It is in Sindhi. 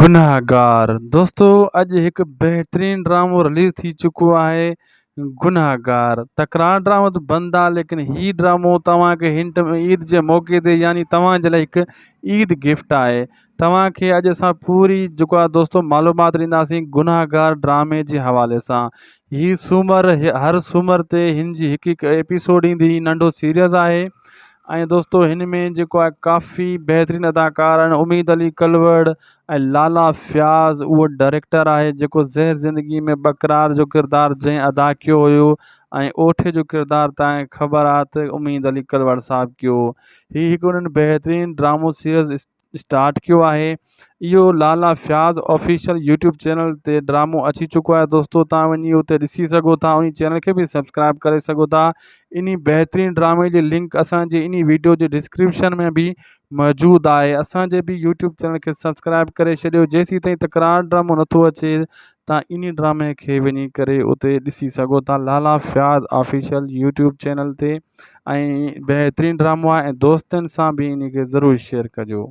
گنهگار دوستو اڄ هڪ بهترين ڊرامو رليز ٿي چڪو آهي گنهگار تڪرار ڊرامو ته بند آ ليڪن هي ڊرامو توهان کي هن ٽائيم عيد جي موقعي تي يعني توهان جي لاء هڪ عيد گفٽ آهي توهان کي اڄ اسان پوري جيڪو آ دوستو معلومات ڏينداسين گنهگار ڊرامي جي حوالي سان هي سومر هر سومر تي هن جي هڪ هڪ ايپيسوڊ ايندي ننڍو سيريز آهي ۽ دوستو هن ۾ جيڪو آهي ڪافي بهترين اداڪار آهن اميد علي ڪلوڙ ۽ لالا فياض اهو ڊائريڪٽر آهي جيڪو زهر زندگي ۾ ٻڪرار جو ڪردار جنهن ادا ڪيو هيو ۽ اوٺي جو ڪردار تان خبر آ ته اميد علي ڪلوڙ صاحب ڪيو هي هڪ انهن بهترين ڊرامو سيريز اسٽارٽ ڪيو آهي اهو Lala Fayaz official YouTube channel تي ڊرامو اچي چڪو آهي دوستو تان وڃي اتي ڏسي سگهو ٿا انهي چينل کي به سبسڪرائب ڪري سگهو ٿا انهي بهترين ڊرامي جي لنڪ اسان جي انهي ويڊيو جي ڊسڪرپشن ۾ به موجود آهي اسان جي به يوٽيوب چينل کي سبسڪرائب ڪري ڇڏيو جيسين تائين تڪرار ڊرامو نٿو اچي تان انهي ڊرامي کي وڃي ڪري اتي ڏسي سگهو ٿا Lala Fayaz official YouTube channel تي ۽ بهترين ڊرامو آهي ۽ دوستن سان به انهي کي ضرور شيئر ڪجو.